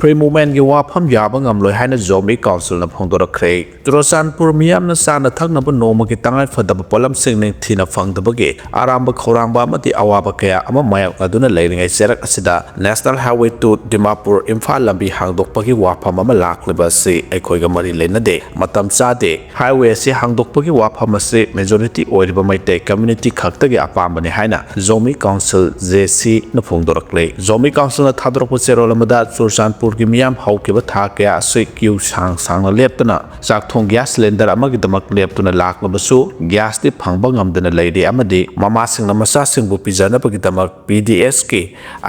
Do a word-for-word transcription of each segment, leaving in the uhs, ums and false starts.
Free Movement ꯒꯤ ꯋꯥꯐꯝ ꯌꯥꯕ ꯉꯝꯂꯣꯏ ꯍꯥꯏꯅ Zomi Council ꯅ ꯐꯣꯡꯗꯣꯔꯛꯈ꯭ꯔꯦ꯫ ꯆꯨꯔꯆꯥꯟꯄꯨꯔ ꯃꯤꯌꯥꯝꯅ ꯆꯥꯅ ꯊꯛꯅꯕ ꯅꯣꯡꯃꯒꯤ ꯇꯉꯥꯏ ꯐꯗꯕ ꯄꯣꯠꯂꯝꯁꯤꯡ ꯅꯤꯡꯊꯤꯅ ꯐꯪꯗꯕꯒꯤ ꯑꯔꯥꯝꯕ ꯈꯧꯔꯥꯡꯕ ꯑꯃꯗꯤ ꯑꯋꯥꯕ ꯀꯌꯥ ꯑꯃ ꯃꯥꯌꯣꯛꯅꯗꯨꯅ ꯂꯩꯔꯤꯉꯩ ꯆꯩꯔꯛ ꯑꯁꯤꯗ National Highway two Dimapur Imphal ꯂꯝꯕꯤ ꯍꯥꯡꯗꯣꯛꯄꯒꯤ ꯋꯥꯐꯝ ꯑꯃ ꯂꯥꯛꯂꯤꯕ ꯑꯁꯤ ꯑꯩꯈꯣꯏꯒ ꯃꯔꯤ ꯂꯩꯅꯗꯦ, ꯃꯇꯝ ꯆꯥꯗꯦ꯫ Highway ꯑꯁꯤ ꯍꯥꯡꯗꯣꯛꯄꯒꯤ ꯋꯥꯐꯝ ꯑꯁꯤ majority ꯑꯣꯏꯔꯤꯕ ꯃꯩꯇꯩ community ꯈꯛꯇꯒꯤ ꯑꯄꯥꯝꯕꯅꯤ ꯍꯥꯏꯅ Zomi Council, J C ꯅ ꯐꯣꯡꯗꯣꯔꯛꯂꯦ꯫ Zomi Council ꯅ ꯊꯥꯗꯣꯔꯛꯄ ꯆꯦꯔꯣꯜ ꯑꯃꯗ ꯆꯨꯔꯆꯥꯟꯄꯨꯔꯒꯤ ꯃꯤꯌꯥꯝ ꯍꯧꯈꯤꯕ ꯊꯥ ꯀꯌꯥ ꯑꯁꯤ queue ꯁꯥꯡ ꯁꯥꯡꯅ ꯂꯦꯞꯇꯨꯅ ꯆꯥꯛ ꯊꯣꯡ gas cylinder ꯑꯃꯒꯤꯗꯃꯛ ꯂꯦꯞꯇꯨꯅ ꯂꯥꯛꯂꯕꯁꯨ gas ꯇꯤ ꯐꯪꯕ ꯉꯝꯗꯅ ꯂꯩꯔꯤ ꯑꯃꯗꯤ ꯃꯃꯥꯁꯤꯡꯅ ꯃꯆꯥꯁꯤꯡꯕꯨ ꯄꯤꯖꯅꯕꯒꯤꯗꯃꯛ P D S ꯀꯤ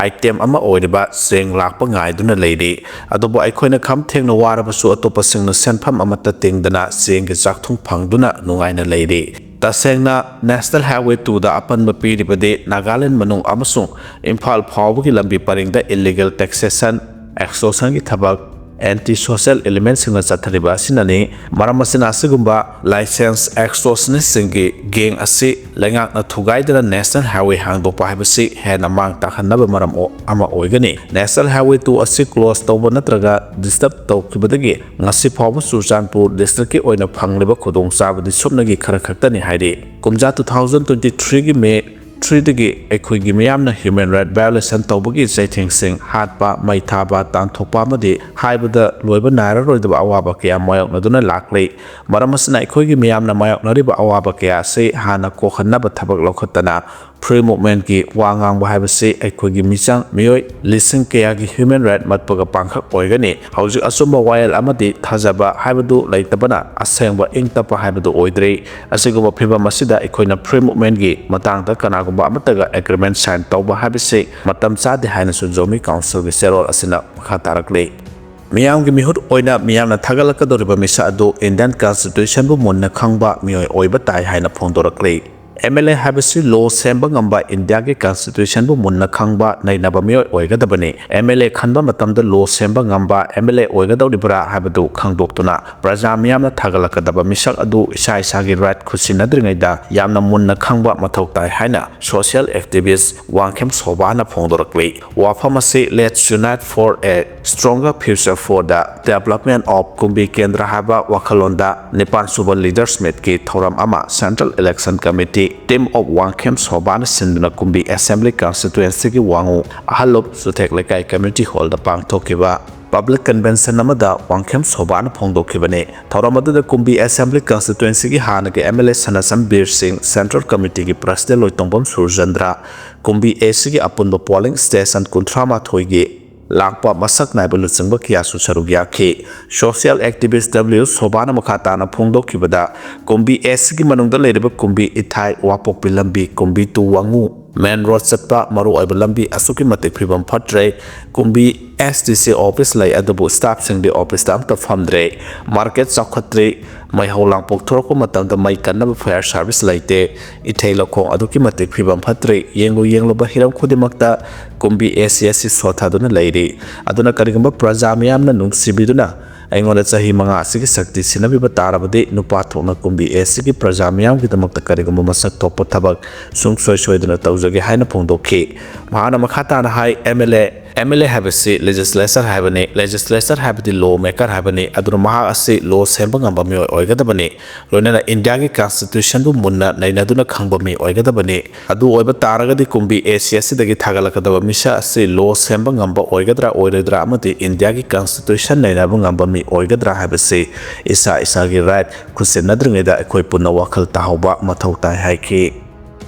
item ꯑꯃ ꯑꯣꯏꯔꯤꯕ ꯆꯦꯡ ꯂꯥꯛꯄ ꯉꯥꯏꯗꯨꯅ ꯂꯩꯔꯤ꯫ ꯑꯗꯨꯕꯨ ꯑꯩꯈꯣꯏꯅ ꯈꯝ ꯊꯦꯡꯅ ꯋꯥꯔꯕꯁꯨ ꯑꯇꯣꯞꯄꯁꯤꯡꯅ ꯁꯦꯟꯐꯝ ꯑꯃꯠꯇ ꯇꯤꯡꯗꯅ ꯆꯦꯡꯒꯤ ꯆꯥꯛꯊꯨꯡ ꯐꯪꯗꯨꯅ ꯅꯨꯡꯉꯥꯏꯅ ꯂꯩꯔꯤ꯫ ꯇꯁꯦꯡꯅ National Highway two ꯗ ꯑꯄꯟꯕ ꯄꯤꯔꯤꯕꯗꯤ ꯅꯥꯒꯥꯂꯦꯟ ꯃꯅꯨꯡ ꯑꯃꯁꯨꯡ ꯏꯝꯐꯥꯜ ꯐꯥꯎꯕꯒꯤ ꯂꯝꯕꯤ ꯄꯔꯤꯡꯗ illegal taxation, extortion ꯒꯤ ꯊꯕꯛ, anti social element ꯁꯤꯡꯅ ꯆꯠꯊꯔꯤꯕ ꯑꯁꯤꯅꯅꯤ꯫ ꯃꯔꯝ ꯑꯁꯤꯅ ꯑꯁꯤꯒꯨꯝꯕ licensed extortionist ꯁꯤꯡꯒꯤ gang ꯑꯁꯤ ꯂꯩꯉꯥꯛꯅ ꯊꯨꯒꯥꯏꯗꯨꯅ National Highway ꯍꯥꯡꯗꯣꯛꯄ ꯍꯥꯏꯕꯁꯤ ꯍꯦꯟꯅ ꯃꯥꯡ ꯇꯥꯛꯍꯟꯅꯕ ꯃꯔꯝ ꯑꯣ-, ꯑꯃ ꯑꯣꯏꯒꯅꯤ꯫ National Highway two ꯑꯁꯤ close ꯇꯧꯕ ꯅꯠꯇ꯭ꯔꯒ disturb ꯇꯧꯈꯤꯕꯗꯒꯤ ꯉꯁꯤ ꯐꯥꯎꯕ ꯆꯨꯔꯆꯥꯟꯄꯨꯔ district ꯀꯤ ꯑꯣꯏꯅ ꯐꯪꯂꯤꯕ ꯈꯨꯗꯣꯡꯆꯥꯕꯗꯤ ꯁꯨꯞꯅꯒꯤ ꯈꯔ ꯈꯛꯇꯅꯤ ꯍꯥꯏꯔꯤ꯫ ꯀꯨꯝꯖꯥ two thousand twenty three ꯒꯤ May three ꯗꯒꯤ ꯑꯩꯈꯣꯏꯒꯤ ꯃꯤꯌꯥꯝꯅ human right violation ꯇꯧꯕꯒꯤ ꯆꯩꯊꯦꯡꯁꯤꯡ, ꯍꯥꯠꯄ, ꯃꯩ ꯊꯥꯕ, ꯇꯥꯟꯊꯣꯛꯄ ꯑꯃꯗꯤ ꯍꯥꯏꯕꯗ ꯂꯣꯏꯕ ꯅꯥꯏꯔꯔꯣꯏꯗꯕ ꯑꯋꯥꯕ ꯀꯌꯥ ꯃꯥꯌꯣꯛꯅꯗꯨꯅ ꯂꯥꯛꯂꯤ꯫ ꯃꯔꯝ ꯑꯁꯤꯅ ꯑꯩꯈꯣꯏꯒꯤ ꯃꯤꯌꯥꯝꯅ ꯃꯥꯌꯣꯛꯅꯔꯤꯕ ꯑꯋꯥꯕ ꯀꯌꯥ ꯑꯁꯤ ꯍꯥꯟꯅ ꯀꯣꯛꯍꯟꯅꯕ ꯊꯕꯛ ꯂꯧꯈꯠꯇꯅ Free Movement ꯀꯤ ꯋꯥ ꯉꯥꯡꯕ ꯍꯥꯏꯕꯁꯤ ꯑꯩꯈꯣꯏꯒꯤ ꯃꯤꯆꯪ ꯃꯤꯑꯣꯏ ꯂꯤꯁꯤꯡ ꯀꯌꯥꯒꯤ human right ꯃꯠꯄꯒ ꯄꯥꯡꯈꯛ ꯑꯣꯏꯒꯅꯤ꯫ ꯍꯧꯖꯤꯛ ꯑꯆꯨꯝꯕ ꯋꯥꯌꯦꯜ ꯑꯃꯗꯤ ꯊꯥꯖꯕ ꯍꯥꯏꯕꯗꯨ ꯂꯩꯇꯕꯅ ꯑꯁꯦꯡꯕ ꯏꯪ ꯇꯞꯄ ꯍꯥꯏꯕꯗꯨ ꯑꯣꯏꯗ꯭ꯔꯦ꯫ ꯑꯁꯤꯒꯨꯝꯕ ꯐꯤꯚꯝ ꯑꯁꯤꯗ ꯑꯩꯈꯣꯏꯅ Free Movement ꯀꯤ ꯃꯇꯥꯡꯗ ꯀꯅꯥꯒꯨꯝꯕ ꯑꯃꯠꯇꯒ agreement sign ꯇꯧꯕ ꯍꯥꯏꯕꯁꯤ ꯃꯇꯝ ꯆꯥꯗꯦ ꯍꯥꯏꯅꯁꯨ Zomi Council ꯒꯤ ꯆꯦꯔꯣꯜ ꯑꯁꯤꯅ ꯃꯈꯥ ꯇꯥꯔꯛꯂꯤ꯫ ꯃꯤꯌꯥꯝꯒꯤ ꯃꯤꯍꯨꯠ ꯑꯣꯏꯅ ꯃꯤꯌꯥꯝꯅ ꯊꯥꯒꯠꯂꯛꯀꯗꯧꯔꯤꯕ ꯃꯤꯁꯛ ꯑꯗꯨ Indian Constitution ꯕꯨ ꯃꯨꯟꯅ ꯈꯪꯕ ꯃꯤꯑꯣꯏ ꯑꯣꯏꯕ ꯇꯥꯏ ꯍꯥꯏꯅ ꯐꯣꯡꯗꯣꯔꯛꯂꯤ꯫ ꯑꯦꯝ ꯑꯦꯜ ꯑꯦ ꯍꯥꯏꯕꯁꯤ ꯂꯣ ꯁꯦꯝꯕ ꯉꯝꯕ, ꯏꯟꯗꯤꯌꯥꯒꯤ ꯀꯟꯁꯇꯤꯇ꯭ꯌꯨꯁꯟꯕꯨ ꯃꯨꯟꯅ ꯈꯪꯕ, ꯅꯩꯅꯕ ꯃꯤꯑꯣꯏ ꯑꯣꯏꯒꯗꯕꯅꯤ꯫ ꯑꯦꯝ ꯑꯦꯜ ꯑꯦ ꯈꯟꯕ ꯃꯇꯝꯗ ꯂꯣ ꯁꯦꯝꯕ ꯉꯝꯕ ꯑꯦꯝ ꯑꯦꯜ ꯑꯦ ꯑꯣꯏꯒꯗꯧꯔꯤꯕ꯭ꯔꯥ ꯍꯥꯏꯕꯗꯨ ꯈꯪꯗꯣꯛꯇꯨꯅ ꯄ꯭ꯔꯖꯥ ꯃꯤꯌꯥꯝꯅ ꯊꯥꯒꯠꯂꯛꯀꯗꯕ ꯃꯤꯁꯛ ꯑꯗꯨ ꯏꯁꯥ ꯏꯁꯥꯒꯤ ꯔꯥꯏꯠ ꯈꯨꯠꯁꯤꯟꯅꯗ꯭ꯔꯤꯉꯩꯗ ꯌꯥꯝꯅ ꯃꯨꯟꯅ ꯈꯪꯕ ꯃꯊꯧ ꯇꯥꯏ ꯍꯥꯏꯅ ꯁꯣꯁꯤꯌꯦꯜ ꯑꯦꯛꯇꯤꯚꯤꯁ꯭ꯠ ꯋꯥꯡꯈꯦꯝ ꯁꯣꯚꯥꯅ ꯐꯣꯡꯗꯣꯔꯛꯂꯤ꯫ ꯋꯥꯐꯝ ꯑꯁꯤ Let's Unite for a Stronger Future for the Development of ꯀꯨꯝꯕꯤ ꯀꯦꯟꯗ꯭ꯔ ꯍꯥꯏꯕ ꯋꯥꯈꯜꯂꯣꯟꯗ ꯅꯤꯄꯥꯟ ꯁꯨꯕ ꯂꯤꯗꯔꯁ ꯃꯤꯠꯀꯤ ꯊꯧꯔꯝ ꯑꯃ Central Election Committee, Team of Wangkhem ꯁꯣꯚꯥꯅ ꯁꯤꯟꯗꯨꯅ ꯀꯨꯝꯕꯤ ꯑꯦꯁꯦꯝꯕ꯭ꯂꯤ ꯀꯟꯁꯇꯤꯇ꯭ꯋꯦꯟꯁꯤꯒꯤ ꯋꯥꯉꯨ ꯑꯍꯜꯂꯨꯞ ꯆꯨꯊꯦꯛ ꯂꯩꯀꯥꯏ ꯀꯝꯃ꯭ꯌꯨꯅꯤꯇꯤ ꯍꯣꯜꯗ ꯄꯥꯡꯊꯣꯛꯈꯤꯕ ꯄꯕ꯭ꯂꯤꯛ ꯀꯟꯚꯦꯟꯁꯟ ꯑꯃꯗ ꯋꯥꯡꯈꯦꯝ ꯁꯣꯚꯥꯅ ꯐꯣꯡꯗꯣꯛꯈꯤꯕꯅꯤ꯫ ꯊꯧꯔꯝ ꯑꯗꯨꯗ ꯀꯨꯝꯕꯤ ꯑꯦꯁꯦꯝꯕ꯭ꯂꯤ ꯀꯟꯁꯇꯤꯇ꯭ꯋꯦꯟꯁꯤꯒꯤ ꯍꯥꯟꯅꯒꯤ ꯑꯦꯝ ꯑꯦꯜ ꯑꯦ ꯁꯅꯥꯁꯝ ꯕꯤꯔ ꯁꯤꯡ, ꯁꯦꯟꯇ꯭ꯔꯦꯜ ꯀꯝꯃꯤꯇꯤꯒꯤ ꯄ꯭ꯔꯁꯤꯗꯦꯟ ꯂꯣꯏꯇꯣꯡꯕꯝ ꯁꯨꯔꯖꯟꯗ꯭ꯔ, ꯀꯨꯝꯕꯤ ꯑꯦꯁꯤꯒꯤ ꯑꯄꯨꯟꯕ ꯄꯣꯂꯤꯡ ꯁ꯭ꯇꯦꯁꯟ ꯀꯨꯟꯊ꯭ꯔꯥ ꯃꯥꯊꯣꯏꯒꯤ ꯂꯥꯛꯄ ꯃꯁꯛ ꯅꯥꯏꯕ ꯂꯨꯆꯤꯡꯕ ꯀꯌꯥꯁꯨ ꯁꯔꯨꯛ ꯌꯥꯈꯤ꯫ ꯁꯣꯁꯤꯌꯦꯜ ꯑꯦꯛꯇꯤꯚꯤꯁ꯭ꯠ ꯗꯕ꯭ꯂꯤꯎ ꯁꯣꯚꯥꯅ ꯃꯈꯥ ꯇꯥꯅ ꯐꯣꯡꯗꯣꯛꯈꯤꯕꯗ, ꯀꯨꯝꯕꯤ ꯑꯦꯁꯤꯒꯤ ꯃꯅꯨꯡꯗ ꯂꯩꯔꯤꯕ ꯀꯨꯝꯕꯤ ꯏꯊꯥꯏ, ꯋꯥꯄꯣꯛꯄꯤ ꯂꯝꯕꯤ, ꯀꯨꯝꯕꯤ ꯇꯨ ꯋꯥꯉꯨ ꯃꯦꯟ ꯔꯣꯗ ꯆꯠꯄ ꯃꯔꯨꯑꯣꯏꯕ ꯂꯝꯕꯤ ꯑꯁꯨꯛꯀꯤ ꯃꯇꯤꯛ ꯐꯤꯕꯝ ꯐꯠꯇ꯭ꯔꯦ꯫ ꯀꯨꯝꯕꯤ ꯑꯦꯁ ꯗꯤ ꯁꯤ ꯑꯣꯐꯤꯁ ꯂꯩ, ꯑꯗꯨꯕꯨ ꯁ꯭ꯇꯥꯐꯁꯤꯡꯗꯤ ꯑꯣꯐꯤꯁꯇ ꯑꯝꯇ ꯐꯝꯗ꯭ꯔꯦ꯫ ꯃꯥꯔꯀꯦꯠ ꯆꯥꯎꯈꯠꯇ꯭ꯔꯤ꯫ ꯃꯩ ꯍꯧ ꯂꯥꯡꯄꯣꯛ ꯊꯣꯔꯛꯄ ꯃꯇꯝꯗ ꯃꯩ ꯀꯟꯅꯕ ꯐꯥꯌꯔ ꯁꯥꯔꯚꯤꯁ ꯂꯩꯇꯦ꯫ ꯏꯊꯩ ꯂꯧꯈꯣꯡ ꯑꯗꯨꯛꯀꯤ ꯃꯇꯤꯛ ꯐꯤꯕꯝ ꯐꯠꯇ꯭ꯔꯤ꯫ ꯌꯦꯡꯂꯨ ꯌꯦꯡꯂꯨꯕ ꯍꯤꯔꯝ ꯈꯨꯗꯤꯡꯃꯛꯇ ꯀꯨꯝꯕꯤ ꯑꯦꯁꯤ ꯑꯁꯤ ꯁꯣꯠꯊꯗꯨꯅ ꯂꯩꯔꯤ꯫ ꯑꯗꯨꯅ ꯀꯔꯤꯒꯨꯝꯕ ꯄ꯭ꯔꯖꯥ ꯃꯤꯌꯥꯝꯅ ꯅꯨꯡꯁꯤꯕꯤꯗꯨꯅ ꯑꯩꯉꯣꯟꯗ ꯆꯍꯤ ꯃꯉꯥ ꯑꯁꯤꯒꯤ ꯁꯛꯇꯤ ꯁꯤꯟꯅꯕꯤꯕ ꯇꯥꯔꯕꯗꯤ, ꯅꯨꯄꯥ ꯊꯣꯛꯅ ꯀꯨꯝꯕꯤ ꯑꯦꯁꯤꯒꯤ ꯄ꯭ꯔꯖꯥ ꯃꯤꯌꯥꯝꯒꯤꯗꯃꯛꯇ ꯀꯔꯤꯒꯨꯝꯕ ꯃꯁꯛ ꯊꯣꯛꯄ ꯊꯕꯛ ꯁꯨꯡꯁꯣꯏ ꯁꯣꯏꯗꯅ ꯇꯧꯖꯒꯦ ꯍꯥꯏꯅ ꯐꯣꯡꯗꯣꯛꯈꯤ꯫ ꯃꯍꯥꯛꯅ ꯃꯈꯥ ꯇꯥꯅ ꯍꯥꯏ, M L A, M L A ꯍꯥꯏꯕꯁꯤ ꯂꯦꯖꯤꯁꯂꯦꯆꯔ ꯍꯥꯏꯕꯅꯤ, ꯂꯦꯖꯤꯁꯂꯦꯆꯔ ꯍꯥꯏꯕꯗꯤ ꯂꯣ ꯃꯦꯀꯔ ꯍꯥꯏꯕꯅꯤ꯫ ꯑꯗꯨꯅ ꯃꯍꯥꯛ ꯑꯁꯤ ꯂꯣ ꯁꯦꯝꯕ ꯉꯝꯕ ꯃꯤꯑꯣꯏ ꯑꯣꯏꯒꯗꯕꯅꯤ꯫ ꯂꯣꯏꯅꯅ ꯏꯟꯗꯤꯌꯥꯒꯤ ꯀꯟꯁꯇꯤꯇ꯭ꯌꯨꯁꯟꯕꯨ ꯃꯨꯟꯅ ꯅꯩꯅꯗꯨꯅ ꯈꯪꯕ ꯃꯤ ꯑꯣꯏꯒꯗꯕꯅꯤ꯫ ꯑꯗꯨ ꯑꯣꯏꯕ ꯇꯥꯔꯒꯗꯤ ꯀꯨꯝꯕꯤ ꯑꯦꯁꯤ ꯑꯁꯤꯗꯒꯤ ꯊꯥꯒꯠꯂꯛꯀꯗꯕ ꯃꯤꯁꯛ ꯑꯁꯤ ꯂꯣ ꯁꯦꯝꯕ ꯉꯝꯕ ꯑꯣꯏꯒꯗ꯭ꯔꯥ ꯑꯣꯏꯔꯣꯏꯗ꯭ꯔꯥ ꯑꯃꯗꯤ ꯏꯟꯗꯤꯌꯥꯒꯤ ꯀꯟꯁꯇꯤꯇ꯭ꯌꯨꯁꯟ ꯅꯩꯅꯕ ꯉꯝꯕ ꯃꯤ ꯑꯣꯏꯒꯗ꯭ꯔꯥ ꯍꯥꯏꯕꯁꯤ ꯏꯁꯥ ꯏꯁꯥꯒꯤ ꯔꯥꯏꯠ ꯈꯨꯠꯁꯤꯟꯅꯗ꯭ꯔꯤꯉꯩꯗ ꯑꯩꯈꯣꯏ ꯄꯨꯟꯅ ꯋꯥꯈꯜ ꯇꯥꯍꯧꯕ ꯃꯊꯧ ꯇꯥꯏ ꯍꯥꯏꯈꯤ꯫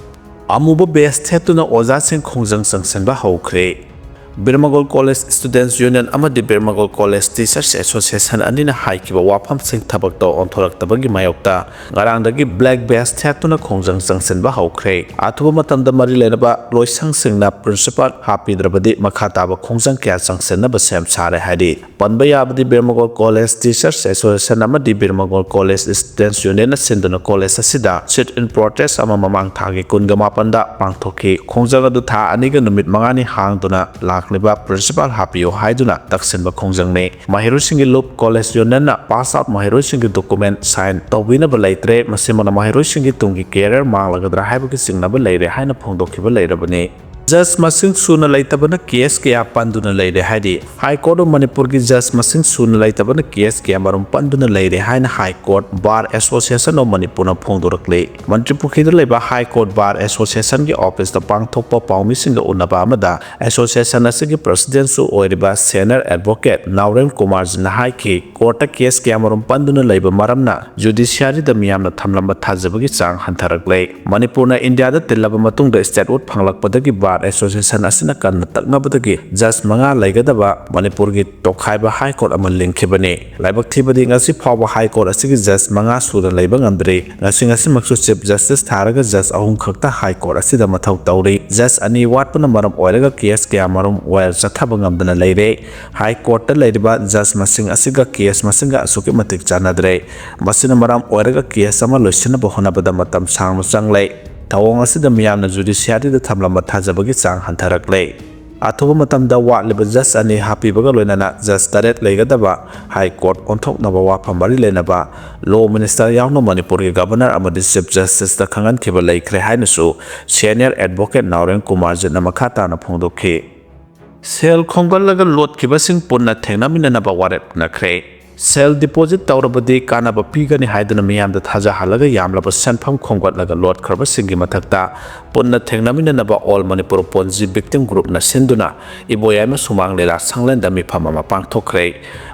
ꯑꯃꯨꯕ ꯕꯦꯁ ꯊꯦꯠꯇꯨꯅ ꯑꯣꯖꯥꯁꯤꯡ ꯈꯣꯡꯖꯪ ꯆꯪꯁꯤꯟꯕ ꯍꯧꯈ꯭ꯔꯦ꯫ ꯕꯤꯔꯃꯒꯣꯜ ꯀꯣꯂꯦꯖ ꯁ꯭ꯇꯨꯗꯦꯟꯠꯁ ꯌꯨꯅꯤꯌꯟ ꯑꯃꯗꯤ ꯕꯤꯔꯃꯒꯣꯜ ꯀꯣꯂꯦꯖ ꯇꯤꯆꯔꯁ ꯑꯦꯁꯣꯁꯤꯌꯦꯁꯟ ꯑꯅꯤꯅ ꯍꯥꯏꯈꯤꯕ ꯋꯥꯐꯝꯁꯤꯡ ꯊꯕꯛꯇ ꯑꯣꯟꯊꯣꯔꯛꯇꯕꯒꯤ ꯃꯥꯌꯣꯛꯇ ꯉꯔꯥꯡꯗꯒꯤ ꯕ꯭ꯂꯦꯛ ꯕꯦꯖ ꯊꯦꯠꯇꯨꯅ ꯈꯣꯡꯖꯪ ꯆꯪꯁꯤꯟꯕ ꯍꯧꯈ꯭ꯔꯦ꯫ ꯑꯊꯨꯕ ꯃꯇꯝꯗ ꯃꯔꯤ ꯂꯩꯅꯕ ꯂꯣꯏꯁꯪꯁꯤꯡꯅ ꯄ꯭ꯔꯤꯟꯁꯤꯄꯥꯜ ꯍꯥꯞꯄꯤꯗ꯭ꯔꯕꯗꯤ ꯃꯈꯥ ꯇꯥꯕ ꯈꯣꯡꯖꯪ ꯀꯌꯥ ꯆꯪꯁꯤꯟꯅꯕ ꯁꯦꯝ ꯁꯥꯔꯦ ꯍꯥꯏꯔꯤ꯫ ꯄꯟꯕ ꯌꯥꯕꯗꯤ ꯕꯤꯔꯃꯒꯣꯜ ꯀꯣꯂꯦꯖ ꯇꯤꯆꯔꯁ ꯑꯦꯁꯣꯁꯤꯌꯦꯁꯟ ꯑꯃꯗꯤ ꯕꯤꯔꯃꯒꯣꯜ ꯀꯣꯂꯦꯖ ꯁ꯭ꯇꯨꯗꯦꯟꯠꯁ ꯌꯨꯅꯤꯌꯟꯅ ꯁꯤꯟꯗꯨꯅ ꯀꯣꯂꯦꯖ ꯑꯁꯤꯗ ꯁꯤꯠ ꯏꯟ ꯄ꯭ꯔꯣꯇꯦꯁ ꯑꯃ ꯃꯃꯥꯡ ꯊꯥꯒꯤ ꯀꯨꯟꯒ ꯃꯥꯄꯟꯗ ꯄꯥꯡꯊꯣꯛꯈꯤ꯫ ꯈꯣꯡꯖꯪ ꯑꯗꯨ ꯊꯥ ꯑꯅꯤꯒ ꯅꯨꯃꯤꯠ ꯃꯉꯥꯅꯤ ꯍꯥꯡꯗꯨꯅ ꯂꯥꯛꯂꯤꯕ ꯄ꯭ꯔꯤꯟꯁꯤꯄꯥꯜ ꯍꯥꯞꯄꯤꯌꯨ ꯍꯥꯏꯗꯨꯅ ꯇꯛꯁꯤꯟꯕ ꯈꯣꯡꯖꯪꯅꯤ꯫ ꯃꯍꯩꯔꯣꯏꯁꯤꯡꯒꯤ ꯂꯨꯞ ꯀꯣꯂꯦꯖ ꯌꯨꯅꯤꯌꯟꯅ ꯄꯥꯁ ꯑꯥꯎꯠ ꯃꯍꯩꯔꯣꯏꯁꯤꯡꯒꯤ ꯗꯣꯀꯨꯃꯦꯟꯠ ꯁꯥꯏꯟ ꯇꯧꯕꯤꯅꯕ ꯂꯩꯇ꯭ꯔꯦ꯫ ꯃꯁꯤꯃꯛꯅ ꯃꯍꯩꯔꯣꯏꯁꯤꯡꯒꯤ ꯇꯨꯡꯒꯤ ꯀꯦꯔꯤꯌꯔ ꯃꯥꯡꯂꯒꯗ꯭ꯔꯥ ꯍꯥꯏꯕꯒꯤ ꯆꯤꯡꯅꯕ ꯂꯩꯔꯦ ꯍꯥꯏꯅ ꯐꯣꯡꯗꯣꯛꯈꯤꯕ ꯂꯩꯔꯕꯅꯤ꯫ ꯖꯖ ꯃꯁꯤꯡ ꯁꯨꯅ ꯂꯩꯇꯕꯅ ꯀꯦꯁ ꯀꯌꯥ ꯄꯟꯗꯨꯅ ꯂꯩꯔꯦ ꯍꯥꯏꯔꯤ꯫ ꯍꯥꯏ ꯀꯣꯔꯠ ꯑꯣꯐ ꯃꯅꯤꯄꯨꯔꯒꯤ ꯖꯖ ꯃꯁꯤꯡ ꯁꯨꯅ ꯂꯩꯇꯕꯅ ꯀꯦꯁ ꯀꯌꯥ ꯃꯔꯨꯝ ꯄꯟꯗꯨꯅ ꯂꯩꯔꯦ ꯍꯥꯏꯅ high court bar association of ꯃꯅꯤꯄꯨꯔꯅ ꯐꯣꯡꯗꯣꯔꯛꯂꯤ꯫ ꯃꯟꯇ꯭ꯔꯤ ꯄꯨꯈ꯭ꯔꯤꯗ ꯂꯩꯕ ꯍꯥꯏ ꯀꯣꯔꯠ ꯕꯥꯔ ꯑꯦꯁꯣꯁꯤꯌꯦꯁꯟꯒꯤ ꯑꯣꯐꯤꯁꯇ ꯄꯥꯡꯊꯣꯛꯄ ꯄꯥꯎꯃꯤꯁꯤꯡꯒ ꯎꯅꯕ ꯑꯃꯗ ꯑꯦꯁꯣꯁꯤꯌꯦꯁꯟ ꯑꯁꯤꯒꯤ ꯄ꯭ꯔꯁꯤꯗꯦꯟꯠꯁꯨ ꯑꯣꯏꯔꯤꯕ ꯁꯦꯅꯤꯌꯔ ꯑꯦꯗꯚꯣꯀꯦꯠ ꯅꯥꯎꯔꯦꯝ ꯀꯨꯃꯥꯔꯖꯤꯠꯅ ꯍꯥꯏꯈꯤ, ꯀꯣꯔꯠꯇ ꯀꯦꯁ ꯀꯌꯥ ꯃꯔꯨꯝ ꯄꯟꯗꯨꯅ ꯂꯩꯕ ꯃꯔꯝꯅ ꯖꯨꯗꯤꯁꯤꯌꯥꯔꯤꯗ ꯃꯤꯌꯥꯝꯅ ꯊꯝꯂꯝꯕ ꯊꯥꯖꯕꯒꯤ ꯆꯥꯡ ꯍꯟꯊꯔꯛꯂꯦ꯫ ꯃꯅꯤꯄꯨꯔꯅ ꯏꯟꯗꯤꯌꯥꯗ ꯇꯤꯜꯂꯕ ꯃꯇꯨꯡꯗ ꯁ꯭ꯇꯦꯠꯍꯨꯗ ꯐꯪꯂꯛꯄꯗꯒꯤ ꯕꯥꯔ ꯑꯦꯁꯣꯁꯤꯌꯦꯁꯟ ꯑꯁꯤꯅ ꯀꯟꯅ ꯇꯛꯅꯕꯗꯒꯤ ꯖꯖ ꯃꯉꯥ ꯂꯩꯒꯗꯕ ꯃꯅꯤꯄꯨꯔꯒꯤ ꯇꯣꯈꯥꯏꯕ ꯍꯥꯏ ꯀꯣꯔꯠ ꯑꯃ ꯂꯤꯡꯈꯤꯕꯅꯤ꯫ ꯂꯥꯏꯕꯛ ꯊꯤꯕꯗꯤ ꯉꯁꯤ ꯐꯥꯎꯕ ꯍꯥꯏ ꯀꯣꯔꯠ ꯑꯁꯤꯒꯤ ꯖꯖ ꯃꯉꯥ ꯁꯨꯅ ꯂꯩꯕ ꯉꯝꯗ꯭ꯔꯤ꯫ ꯉꯁꯤ ꯉꯁꯤꯃꯛꯁꯨ ꯆꯤꯐ ꯖꯁꯇꯤꯁ ꯊꯥꯔꯒ ꯖꯖ ꯑꯍꯨꯝ ꯈꯛꯇ ꯍꯥꯏ ꯀꯣꯔꯠ ꯑꯁꯤꯗ ꯃꯊꯧ ꯇꯧꯔꯤ꯫ ꯖꯖ ꯑꯅꯤ ꯋꯥꯠꯄꯅ ꯃꯔꯝ ꯑꯣꯏꯔꯒ ꯀꯦꯁ ꯀꯌꯥ ꯃꯔꯨꯝ ꯋꯥꯌꯦꯜ ꯆꯠꯊꯕ ꯉꯝꯗꯅ ꯂꯩꯔꯦ꯫ ꯍꯥꯏ ꯀꯣꯔꯠꯇ ꯂꯩꯔꯤꯕ ꯖꯖ ꯃꯁꯤꯡ ꯑꯁꯤꯒ ꯀꯦꯁ ꯃꯁꯤꯡꯒ ꯑꯁꯨꯛꯀꯤ ꯃꯇꯤꯛ ꯆꯥꯟꯅꯗ꯭ꯔꯦ꯫ ꯃꯁꯤꯅ ꯃꯔꯝ ꯑꯣꯏꯔꯒ ꯀꯦꯁ ꯑꯃ ꯂꯣꯏꯁꯤꯟꯅꯕ ꯍꯣꯠꯅꯕꯗ ꯃꯇꯝ ꯁꯥꯡꯅ ꯆꯪꯂꯦ꯫ ꯊꯧꯑꯣꯡ ꯑꯁꯤꯗ ꯃꯤꯌꯥꯝꯅ ꯖꯨꯗꯤꯁꯤꯌꯥꯔꯤꯗ ꯊꯝꯂꯝꯕ ꯊꯥꯖꯕꯒꯤ ꯆꯥꯡ ꯍꯟꯊꯔꯛꯂꯦ꯫ ꯑꯊꯨꯕ ꯃꯇꯝꯗ ꯋꯥꯠꯂꯤꯕ ꯖꯖ ꯑꯅꯤ ꯍꯥꯞꯄꯤꯕꯒ ꯂꯣꯏꯅꯅ ꯖꯖ ꯇꯔꯦꯠ ꯂꯩꯒꯗꯕ ꯍꯥꯏ ꯀꯣꯔꯠ ꯑꯣꯟꯊꯣꯛꯅꯕ ꯋꯥꯐꯝ ꯃꯔꯤ ꯂꯩꯅꯕ ꯂꯣ ꯃꯤꯅꯤꯁꯇꯔ ꯌꯥꯎꯅ ꯃꯅꯤꯄꯨꯔꯒꯤ ꯒꯚꯔꯅꯔ ꯑꯃꯗꯤ ꯆꯤꯐ ꯖꯁꯇꯤꯁꯇ ꯈꯪꯍꯟꯈꯤꯕ ꯂꯩꯈ꯭ꯔꯦ ꯍꯥꯏꯅꯁꯨ ꯁꯦꯅꯤꯌꯔ ꯑꯦꯗꯚꯣꯀꯦꯠ ꯅꯥꯎꯔꯦꯝ ꯀꯨꯃꯥꯔꯖꯤꯠꯅ ꯃꯈꯥ ꯇꯥꯅ ꯐꯣꯡꯗꯣꯛꯈꯤ꯫ ꯁꯦꯜ ꯈꯣꯝꯒꯠꯂꯒ ꯂꯣꯠꯈꯤꯕꯁꯤꯡ ꯄꯨꯟꯅ ꯊꯦꯡꯅꯃꯤꯟꯅꯅꯕ ꯋꯥꯔꯦꯞ ꯅꯈ꯭ꯔꯦ꯫ ꯁꯦꯜ ꯗꯤꯄꯣꯖꯤꯠ ꯇꯧꯔꯕꯗꯤ ꯀꯥꯟꯅꯕ ꯄꯤꯒꯅꯤ ꯍꯥꯏꯗꯨꯅ ꯃꯤꯌꯥꯝꯗ ꯊꯥꯖꯍꯜꯂꯒ ꯌꯥꯝꯂꯕ ꯁꯦꯟꯐꯝ ꯈꯣꯝꯒꯠꯂꯒ ꯂꯣꯠꯈ꯭ꯔꯕꯁꯤꯡꯒꯤ ꯃꯊꯛꯇ ꯄꯨꯟꯅ ꯊꯦꯡꯅꯃꯤꯟꯅꯅꯕ ꯑꯣꯜ ꯃꯅꯤꯄꯨꯔ ꯄꯣꯟꯖꯤ ꯚꯤꯛꯇꯤꯝ ꯒ꯭ꯔꯨꯞꯅ ꯁꯤꯟꯗꯨꯅ ꯏꯕꯣꯌꯥꯏꯃ ꯁꯨꯃꯥꯡ ꯂꯤꯂꯥ ꯁꯪꯂꯦꯟꯗ ꯃꯤꯐꯝ ꯑꯃ ꯄꯥꯡꯊꯣꯛꯈ꯭ꯔꯦ꯫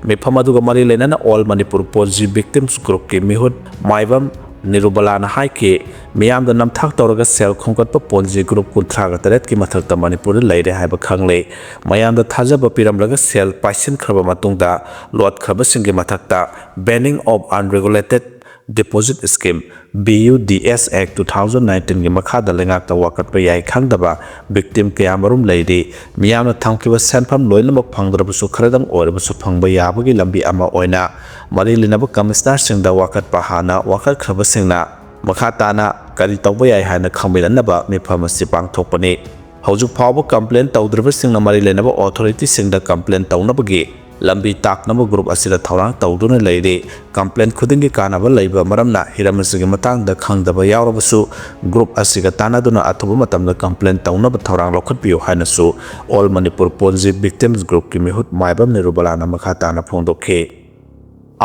ꯃꯤꯐꯝ ꯑꯗꯨꯒ ꯃꯔꯤ ꯂꯩꯅꯅ ꯑꯣꯜ ꯃꯅꯤꯄꯨꯔ ꯄꯣꯟꯖꯤ ꯚꯤꯛꯇꯤꯝꯁ ꯒ꯭ꯔꯨꯞꯀꯤ ꯃꯤꯍꯨꯠ ꯃꯥꯏꯕꯝ ꯅꯤꯔꯨꯕꯂꯥꯅ ꯍꯥꯏꯈꯤ, ꯃꯤꯌꯥꯝꯗ ꯅꯝꯊꯥꯛ ꯇꯧꯔꯒ ꯁꯦꯜ ꯈꯣꯝꯒꯠꯄ ꯄꯣꯟꯖꯤ ꯒ꯭ꯔꯨꯞ ꯀꯨꯟꯊ꯭ꯔꯥꯒ ꯇꯔꯦꯠꯀꯤ ꯃꯊꯛꯇ ꯃꯅꯤꯄꯨꯔꯗ ꯂꯩꯔꯦ ꯍꯥꯏꯕ ꯈꯪꯂꯦ꯫ ꯃꯌꯥꯝꯗ ꯊꯥꯖꯕ ꯄꯤꯔꯝꯂꯒ ꯁꯦꯜ ꯄꯥꯏꯁꯤꯟꯈ꯭ꯔꯕ ꯃꯇꯨꯡꯗ ꯂꯣꯠꯈ꯭ꯔꯕꯁꯤꯡꯒꯤ ꯃꯊꯛꯇ Banning of Unregulated Deposit Scheme, B U D S Act two thousand nineteenꯒꯤ ꯃꯈꯥꯗ ꯂꯩꯉꯥꯛꯇ ꯋꯥꯀꯠꯄ ꯌꯥꯏ ꯈꯪꯗꯕ victim ꯀꯌꯥ ꯃꯔꯨꯝ ꯂꯩꯔꯤ꯫ ꯃꯤꯌꯥꯝꯅ ꯊꯝꯈꯤꯕ ꯁꯦꯟꯐꯝ ꯂꯣꯏꯅꯃꯛ ꯐꯪꯗ꯭ꯔꯕꯁꯨ ꯈꯔꯗꯪ ꯑꯣꯏꯔꯕꯁꯨ ꯐꯪꯕ ꯌꯥꯕꯒꯤ ꯂꯝꯕꯤ ꯑꯃ ꯑꯣꯏꯅ ꯃꯔꯤ ꯂꯩꯅꯕ ꯀꯃꯤꯁꯅꯔꯁꯤꯡꯗ ꯋꯥꯀꯠꯄ ꯍꯥꯟꯅ ꯋꯥꯀꯠꯈ꯭ꯔꯕꯁꯤꯡꯅ ꯃꯈꯥ ꯇꯥꯅ ꯀꯔꯤ ꯇꯧꯕ ꯌꯥꯏ ꯍꯥꯏꯅ ꯈꯪꯃꯤꯟꯅꯅꯕ ꯃꯤꯐꯝ ꯑꯁꯤ ꯄꯥꯡꯊꯣꯛꯄꯅꯤ꯫ ꯍꯧꯖꯤꯛ ꯐꯥꯎꯕ complain ꯇꯧꯗ꯭ꯔꯤꯕꯁꯤꯡꯅ ꯃꯔꯤ ꯂꯩꯅꯕ authorityꯁꯤꯡꯗ complain ꯇꯧꯅꯕꯒꯤ ꯂꯝꯕꯤ ꯇꯥꯛꯅꯕ ꯒ꯭ꯔꯨꯞ ꯑꯁꯤꯗ ꯊꯧꯔꯥꯡ ꯇꯧꯗꯨꯅ ꯂꯩꯔꯤ꯫ Complain ꯈꯨꯗꯤꯡꯒꯤ ꯀꯥꯟꯅꯕ ꯂꯩꯕ ꯃꯔꯝꯅ ꯍꯤꯔꯝ ꯑꯁꯤꯒꯤ ꯃꯇꯥꯡꯗ ꯈꯪꯗꯕ ꯌꯥꯎꯔꯕꯁꯨ ꯒ꯭ꯔꯨꯞ ꯑꯁꯤꯒ ꯇꯥꯟꯅꯗꯨꯅ ꯑꯊꯨꯕ ꯃꯇꯝꯗ complain ꯇꯧꯅꯕ ꯊꯧꯔꯥꯡ ꯂꯧꯈꯠꯄꯤꯌꯨ ꯍꯥꯏꯅꯁꯨ All Manipur Ponzi Victims Groupꯀꯤ ꯃꯤꯍꯨꯠ ꯃꯥꯏꯕꯝ ꯅꯤꯔꯨꯕꯂꯥꯅ ꯃꯈꯥ ꯇꯥꯅ ꯐꯣꯡꯗꯣꯛꯈꯤ꯫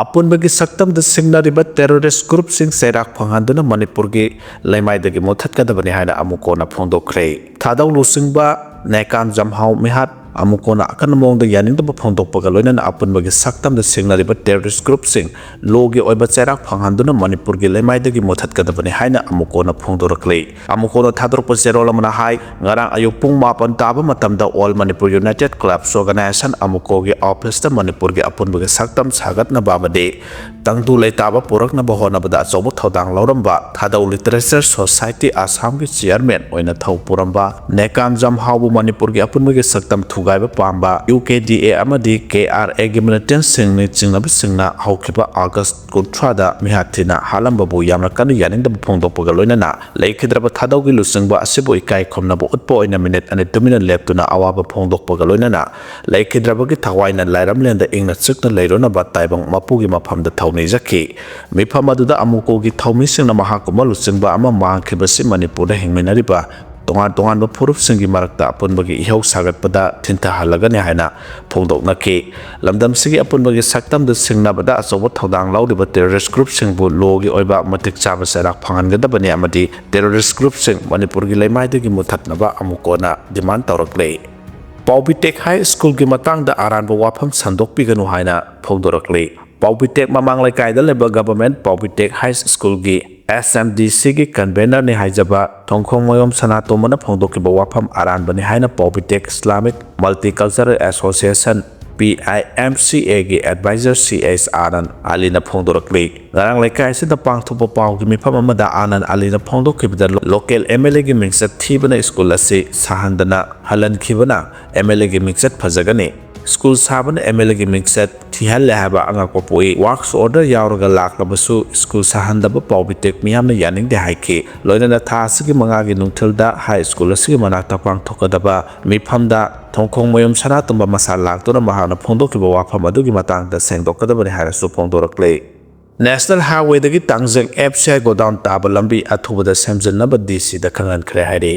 ꯑꯄꯨꯟꯕꯒꯤ ꯁꯛꯇꯝꯗ ꯁꯤꯡꯅꯔꯤꯕ terrorist groupꯁꯤꯡ ꯆꯩꯔꯥꯛ ꯐꯪꯍꯟꯗꯨꯅ ꯃꯅꯤꯄꯨꯔꯒꯤ ꯂꯩꯃꯥꯏꯗꯒꯤ ꯃꯨꯠꯊꯠꯀꯗꯕꯅꯤ ꯍꯥꯏꯅ ꯑꯃꯨꯛ ꯀꯣꯟꯅ ꯐꯣꯡꯗꯣꯛꯈ꯭ꯔꯦ꯫ ꯊꯥꯗꯧ ꯂꯨꯆꯤꯡꯕ ꯅꯦꯀꯥꯝ ꯖꯝꯍꯥꯎ ꯃꯤꯍꯥꯠ ꯑꯃꯨꯛ ꯀꯣꯟꯅ ꯑꯀꯟꯕ ꯃꯑꯣꯡꯗ ꯌꯥꯅꯤꯡꯗꯕ ꯐꯣꯡꯗꯣꯛꯄꯒ ꯂꯣꯏꯅꯅ ꯑꯄꯨꯟꯕꯒꯤ ꯁꯛꯇꯝꯗ ꯁꯤꯡꯅꯔꯤꯕ terrorist groupꯁꯤꯡ lawꯒꯤ ꯑꯣꯏꯕ ꯆꯩꯔꯥꯛ ꯐꯪꯍꯟꯗꯨꯅ ꯃꯅꯤꯄꯨꯔꯒꯤ ꯂꯩꯃꯥꯏꯗꯒꯤ ꯃꯨꯠꯊꯠꯀꯗꯕꯅꯤ ꯍꯥꯏꯅ ꯑꯃꯨꯛ ꯀꯣꯟꯅ ꯐꯣꯡꯗꯣꯔꯛꯂꯤ꯫ ꯑꯃꯨꯛ ꯀꯣꯟꯅ ꯊꯥꯗꯣꯔꯛꯄ ꯆꯦꯔꯣꯜ ꯑꯃꯅ ꯍꯥꯏ, ꯉꯔꯥꯡ ꯑꯌꯨꯛ ꯄꯨꯡ ꯃꯥꯄꯟ ꯇꯥꯕ ꯃꯇꯝꯗ All Manipur United Clubs Organization ꯑꯃꯨꯛꯀꯣꯒꯤ officeꯇ ꯃꯅꯤꯄꯨꯔꯒꯤ ꯑꯄꯨꯟꯕꯒꯤ ꯁꯛꯇꯝ ꯁꯥꯒꯠꯅꯕ ꯑꯃꯗꯤ ꯇꯪꯗꯨ ꯂꯩꯇꯥꯕ ꯄꯨꯔꯛꯅꯕ ꯍꯣꯠꯅꯕꯗ ꯑꯆꯧꯕ ꯊꯧꯗꯥꯡ ꯂꯧꯔꯝꯕ ꯊꯥꯗꯧ Literature Society ꯑꯁꯥꯝꯒꯤ chairman ꯑꯣꯏꯅ ꯊꯧ ꯄꯨꯔꯝꯕ ꯅꯦꯀꯥꯝ ꯖꯝꯍꯥꯎꯕꯨ ꯃꯅꯤꯄꯨꯔꯒꯤ ꯑꯄꯨꯟꯕꯒꯤ ꯁꯛꯇꯝ ꯊꯨꯒꯥꯏꯕ ꯄꯥꯝꯕ U K D A ꯑꯃꯗꯤ K R Aꯒꯤ militantꯁꯤꯡꯅ ꯆꯤꯡꯅꯕꯁꯤꯡꯅ ꯍꯧꯈꯤꯕ August ꯀꯨꯟꯊ꯭ꯔꯥꯗ ꯃꯤꯍꯥꯠ ꯊꯤꯅ ꯍꯥꯠꯂꯝꯕꯕꯨ ꯌꯥꯝꯅ ꯀꯟꯅ ꯌꯥꯅꯤꯡꯗꯕ ꯐꯣꯡꯗꯣꯛꯄꯒ ꯂꯣꯏꯅꯅ ꯂꯩꯈꯤꯗ꯭ꯔꯕ ꯊꯥꯗꯧꯒꯤ ꯂꯨꯆꯤꯡꯕ ꯑꯁꯤꯕꯨ ꯏꯀꯥꯏ ꯈꯨꯝꯅꯕ ꯎꯠꯄ ꯑꯣꯏꯅ minute ꯑꯅꯤ ꯇꯨꯃꯤꯟꯅ ꯂꯦꯞꯇꯨꯅ ꯑꯋꯥꯕ ꯐꯣꯡꯗꯣꯛꯄꯒ ꯂꯣꯏꯅꯅ ꯂꯩꯈꯤꯗ꯭ꯔꯕꯒꯤ ꯊꯋꯥꯏꯅ ꯂꯥꯏꯔꯝꯂꯦꯟꯗ ꯏꯪꯅ ꯆꯤꯛꯅ ꯂꯩꯔꯨꯅꯕ ꯇꯥꯏꯕꯪ ꯃꯄꯨꯒꯤ ꯃꯐꯝꯗ ꯊꯧꯅꯤꯖꯈꯤ꯫ ꯃꯤꯐꯝ ꯑꯗꯨꯗ ꯑꯃꯨꯛꯀꯣꯒꯤ ꯊꯧꯃꯤꯁꯤꯡꯅ ꯃꯍꯥꯛꯀꯨꯝꯕ ꯂꯨꯆꯤꯡꯕ ꯑꯃ ꯃꯥꯡꯈꯤꯕꯁꯤ ꯃꯅꯤꯄꯨꯔꯗ ꯍꯤꯡꯃꯤꯟꯅꯔꯤꯕ ꯇꯣꯉꯥꯟ ꯇꯣꯉꯥꯟꯕ ꯐꯨꯔꯨꯞꯁꯤꯡꯒꯤ ꯃꯔꯛꯇ ꯑꯄꯨꯟꯕꯒꯤ ꯏꯍꯧ ꯁꯥꯒꯠꯄꯗ ꯊꯤꯟꯊꯍꯜꯂꯒꯅꯤ ꯍꯥꯏꯅ ꯐꯣꯡꯗꯣꯛꯅꯈꯤ꯫ ꯂꯝꯗꯝꯁꯤꯒꯤ ꯑꯄꯨꯟꯕꯒꯤ ꯁꯛꯇꯝꯗ ꯁꯤꯡꯅꯕꯗ ꯑꯆꯧꯕ ꯊꯧꯗꯥꯡ ꯂꯧꯔꯤꯕ terrorist groupꯁꯤꯡꯕꯨ lawꯒꯤ ꯑꯣꯏꯕ ꯃꯇꯤꯛ ꯆꯥꯕ ꯆꯩꯔꯥꯛ ꯐꯪꯍꯟꯒꯗꯕꯅꯤ ꯑꯃꯗꯤ terrorist groupꯁꯤꯡ ꯃꯅꯤꯄꯨꯔꯒꯤ ꯂꯩꯃꯥꯏꯗꯒꯤ ꯃꯨꯠꯊꯠꯅꯕ ꯑꯃꯨꯛ ꯀꯣꯟꯅ demand ꯇꯧꯔꯛꯂꯤ꯫ ꯄꯥꯎꯕꯤꯇꯦꯛ High Schoolꯒꯤ ꯃꯇꯥꯡꯗ ꯑꯔꯥꯟꯕ ꯋꯥꯐꯝ ꯁꯟꯗꯣꯛꯄꯤꯒꯅꯨ ꯍꯥꯏꯅ ꯐꯣꯡꯗꯣꯔꯛꯂꯤ꯫ ꯄꯥꯎꯕꯤꯇꯦꯛ ꯃꯃꯥꯡ ꯂꯩꯀꯥꯏꯗ ꯂꯩꯕ Government ꯄꯥꯎꯕꯤꯇꯦꯛ High Schoolꯒꯤ ꯑꯦꯁ ꯑꯦꯝ ꯗꯤ ꯁꯤꯒꯤ ꯀꯟꯚꯦꯅꯔꯅꯤ ꯍꯥꯏꯖꯕ ꯊꯣꯡꯈꯣꯡ ꯃꯌꯣꯝ ꯁꯅꯥꯇꯣꯝꯕꯅ ꯐꯣꯡꯗꯣꯛꯈꯤꯕ ꯋꯥꯐꯝ ꯑꯔꯥꯟꯕꯅꯤ ꯍꯥꯏꯅ ꯄꯥꯎꯕꯤꯇꯦꯛ Islamic multi cultural association, P I M C ꯑꯦꯒꯤ ꯑꯦꯗꯚꯥꯏꯖꯔ ꯁꯤ ꯑꯦꯁ ꯑꯥꯅꯟ ꯑꯂꯤꯅ ꯐꯣꯡꯗꯣꯔꯛꯂꯤ꯫ ꯉꯔꯥꯡ ꯂꯩꯀꯥꯏ ꯑꯁꯤꯗ ꯄꯥꯡꯊꯣꯛꯄ ꯄꯥꯎꯒꯤ ꯃꯤꯐꯝ ꯑꯃꯗ ꯑꯥꯅꯟ ꯑꯂꯤꯅ ꯐꯣꯡꯗꯣꯛꯈꯤꯕꯗ, ꯂꯣꯀꯦꯜ ꯑꯦꯝ ꯑꯦꯜ ꯑꯦꯒꯤ ꯃꯤꯡꯆꯠ ꯊꯤꯕꯅ ꯁ꯭ꯀꯨꯜ ꯑꯁꯤ ꯁꯥꯍꯟꯗꯅ ꯍꯜꯍꯟꯈꯤꯕꯅ ꯑꯦꯝ ꯑꯦꯜ ꯑꯦꯒꯤ ꯃꯤꯡꯆꯠ ꯐꯖꯒꯅꯤ꯫ ꯁ꯭ꯀꯨꯜ ꯁꯥꯕꯅ ꯑꯦꯝ ꯑꯦꯜ ꯑꯦꯒꯤ ꯃꯤꯡꯆꯠ ꯊꯤꯍꯜꯂꯦ ꯍꯥꯏꯕ ꯑꯉꯛꯄ ꯄꯣꯛꯏ꯫ ꯋꯥꯔꯛꯁ ꯑꯣꯔꯗꯔ ꯌꯥꯎꯔꯒ ꯂꯥꯛꯂꯕꯁꯨ ꯁ꯭ꯀꯨꯜ ꯁꯥꯍꯟꯗꯕ ꯄꯥꯎꯕꯤꯇꯦꯛ ꯃꯤꯌꯥꯝꯅ ꯌꯥꯅꯤꯡꯗꯦ ꯍꯥꯏꯈꯤ꯫ ꯂꯣꯏꯅꯅ ꯊꯥ ꯑꯁꯤꯒꯤ ꯃꯉꯥꯒꯤ ꯅꯨꯡꯊꯤꯜꯗ ꯍꯥꯏ ꯁ꯭ꯀꯨꯜ ꯑꯁꯤꯒꯤ ꯃꯅꯥꯛꯇ ꯄꯥꯡꯊꯣꯛꯀꯗꯕ ꯃꯤꯐꯝꯗ ꯊꯣꯡꯈꯣꯡ ꯃꯌꯨꯝ ꯁꯅꯥꯇꯣꯝꯕ ꯃꯁꯥ ꯂꯥꯛꯇꯨꯅ ꯃꯍꯥꯛꯅ ꯐꯣꯡꯗꯣꯛꯈꯤꯕ ꯋꯥꯐꯝ ꯑꯗꯨꯒꯤ ꯃꯇꯥꯡꯗ ꯁꯦꯡꯗꯣꯛꯀꯗꯕꯅꯤ ꯍꯥꯏꯅꯁꯨ ꯐꯣꯡꯗꯣꯔꯛꯂꯤ꯫ National ꯍꯥꯏꯋꯦꯗꯒꯤ ꯇꯥꯡꯖꯦꯡ F C I godown ꯇꯥꯕ ꯂꯝꯕꯤ ꯑꯊꯨꯕꯗ ꯁꯦꯝꯖꯤꯟꯅꯕ ꯗꯤ ꯁꯤꯗ ꯈꯪꯍꯟꯈ꯭ꯔꯦ ꯍꯥꯏꯔꯤ꯫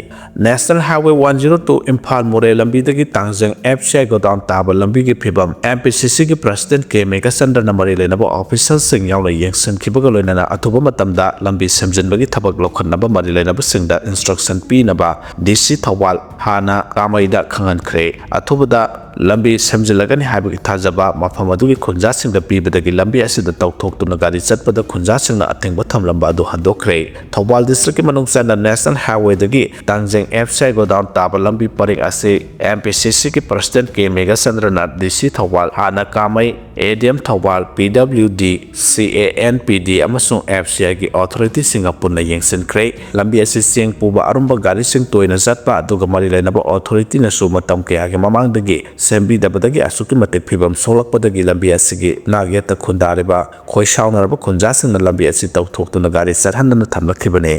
National highway one zero two Imphal ꯃꯣꯔꯦ ꯂꯝꯕꯤꯗꯒꯤ ꯇꯥꯡꯖꯦꯡ ꯑꯦꯐ ꯁꯤ ꯑꯥꯏ ꯒꯣꯗꯥꯎꯟ ꯇꯥꯕ ꯂꯝꯕꯤꯒꯤ ꯐꯤꯕꯝ ꯑꯦꯝ ꯄꯤ ꯁꯤ ꯁꯤꯒꯤ ꯄ꯭ꯔꯁꯤꯗꯦꯟꯠ ꯀꯦ ꯃꯦꯘꯆꯟꯗ꯭ꯔꯅ ꯃꯔꯤ ꯂꯩꯅꯕ ꯑꯣꯐꯤꯁꯤꯌꯦꯜꯁꯤꯡ ꯌꯥꯎꯅ ꯌꯦꯡꯁꯤꯟꯈꯤꯕꯒ ꯂꯣꯏꯅꯅ ꯑꯊꯨꯕ ꯃꯇꯝꯗ ꯂꯝꯕꯤ ꯁꯦꯝꯖꯤꯟꯕꯒꯤ ꯊꯕꯛ ꯂꯧꯈꯠꯅꯕ ꯃꯔꯤ ꯂꯩꯅꯕꯁꯤꯡꯗ ꯏꯟꯁꯇ꯭ꯔꯛꯁꯟ ꯄꯤꯅꯕ ꯗꯤ ꯁꯤ ꯊꯧꯕꯥꯜ ꯍꯥꯟꯅ ꯀꯥꯃꯩꯗ ꯈꯪꯍꯟꯈ꯭ꯔꯦ꯫ ꯑꯊꯨꯕꯗ ꯂꯝꯕꯤ ꯁꯦꯝꯖꯤꯜꯂꯒꯅꯤ ꯍꯥꯏꯕꯒꯤ ꯊꯥꯖꯕ ꯃꯐꯝ ꯑꯗꯨꯒꯤ ꯈꯨꯟꯖꯥꯁꯤꯡꯗ ꯄꯤꯕꯗꯒꯤ ꯂꯝꯕꯤ ꯑꯁꯤꯗ ꯇꯧꯊꯣꯛꯇꯨꯅ ꯒꯥꯔꯤ ꯆꯠꯄꯗ ꯈꯨꯟꯖꯥꯁꯤꯡꯅ ꯑꯊꯤꯡꯕ ꯊꯝꯂꯝꯕ ꯑꯗꯨ ꯍꯟꯗꯣꯛꯈ꯭ꯔꯦ꯫ ꯊꯧꯕꯥꯜ ꯗꯤꯁꯇ꯭ꯔꯤꯛꯀꯤ ꯃꯅꯨꯡ ꯆꯟꯅ national ꯍꯥꯏꯋꯦꯗꯒꯤ ꯇꯥꯡꯖꯦꯡ F C I godown ꯇꯥꯕ ꯂꯝꯕꯤ ꯄꯔꯤꯡ ꯑꯁꯤ ꯑꯦꯝ ꯄꯤ ꯁꯤ ꯁꯤꯒꯤ ꯄ꯭ꯔꯁꯤꯗꯦꯟꯠ ꯀꯦ ꯃꯦꯘꯆꯟꯗ꯭ꯔꯅ ꯗꯤ ꯁꯤ ꯊꯧꯕꯥꯜ, ꯍꯥꯟꯅ ꯀꯥꯃꯩ ꯑꯦ ꯗꯤ ꯑꯦꯝ ꯊꯧꯕꯥꯜ, ꯄꯤ ꯗꯕ꯭ꯂꯤꯎ ꯗꯤ, ꯁꯤ ꯑꯦ ꯑꯦꯟ ꯄꯤ ꯗꯤ ꯑꯃꯁꯨꯡ ꯑꯦꯐ ꯁꯤ ꯑꯥꯏꯒꯤ ꯑꯣꯊꯣꯔꯤꯇꯤꯁꯤꯡꯒ ꯄꯨꯟꯅ ꯌꯦꯡꯁꯤꯟꯈ꯭ꯔꯦ꯫ ꯂꯝꯕꯤ ꯑꯁꯤ ꯆꯦꯡ ꯄꯨꯕ ꯑꯔꯨꯝꯕ ꯒꯥꯔꯤꯁꯤꯡ ꯇꯣꯏꯅ ꯆꯠꯄ ꯑꯗꯨꯒ ꯃꯔꯤ ꯂꯩꯅꯕ ꯑꯣꯊꯣꯔꯤꯇꯤꯅꯁꯨ ꯃꯇꯝ ꯀꯌꯥꯒꯤ ꯃꯃꯥꯡꯗꯒꯤ ꯁꯦꯝꯕꯤꯗꯕꯗꯒꯤ ꯑꯁꯨꯛꯀꯤ ꯃꯇꯤꯛ ꯐꯤꯕꯝ ꯁꯣꯛꯂꯛꯄꯗꯒꯤ ꯂꯝꯕꯤ ꯑꯁꯤꯒꯤ ꯅꯥꯛ ꯌꯦꯠꯇ ꯈꯨꯟꯗꯥꯔꯤꯕ ꯈꯣꯏ ꯁꯥꯎꯅꯔꯕ ꯈꯨꯟꯖꯥꯁꯤꯡꯅ ꯂꯝꯕꯤ ꯑꯁꯤ ꯇꯧꯊꯣꯛꯇꯨꯅ ꯒꯥꯔꯤ ꯆꯠꯍꯟꯗꯅ ꯊꯝꯂꯛꯈꯤꯕꯅꯤ꯫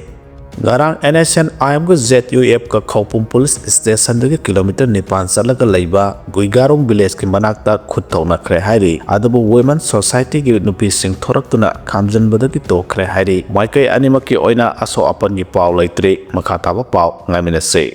ꯉꯔꯥꯡ ꯑꯦꯟ ꯑꯦꯁ ꯑꯦꯟ ꯑꯥꯏ ꯑꯦꯝꯒ ꯖꯦꯠ ꯌꯨ ꯑꯦꯐꯀ ꯈꯧꯄꯨꯝ ꯄꯨꯂꯤꯁ ꯁ꯭ꯇꯦꯁꯟꯗꯒꯤ ꯀꯤꯂꯣꯃꯤꯇꯔ ꯅꯤꯄꯥꯟ ꯆꯠꯂꯒ ꯂꯩꯕ ꯒꯨꯏꯒꯥꯔꯣꯡ ꯚꯤꯂꯦꯖꯀꯤ ꯃꯅꯥꯛꯇ ꯈꯨꯠ ꯊꯧꯅꯈ꯭ꯔꯦ ꯍꯥꯏꯔꯤ꯫ ꯑꯗꯨꯕꯨ ꯋꯨꯃꯦꯟ ꯁꯣꯁꯥꯏꯇꯤꯒꯤ ꯅꯨꯄꯤꯁꯤꯡ ꯊꯣꯔꯛꯇꯨꯅ ꯈꯥꯝꯖꯟꯕꯗꯒꯤ ꯇꯣꯛꯈ꯭ꯔꯦ ꯍꯥꯏꯔꯤ꯫ ꯃꯥꯏꯀꯩ ꯑꯅꯤꯃꯛꯀꯤ ꯑꯣꯏꯅ ꯑꯁꯣꯛ ꯑꯄꯟꯒꯤ ꯄꯥꯎ ꯂꯩꯇ꯭ꯔꯤ꯫ ꯃꯈꯥ ꯇꯥꯕ ꯄꯥꯎ ꯉꯥꯏꯃꯤꯟꯅꯁꯤ꯫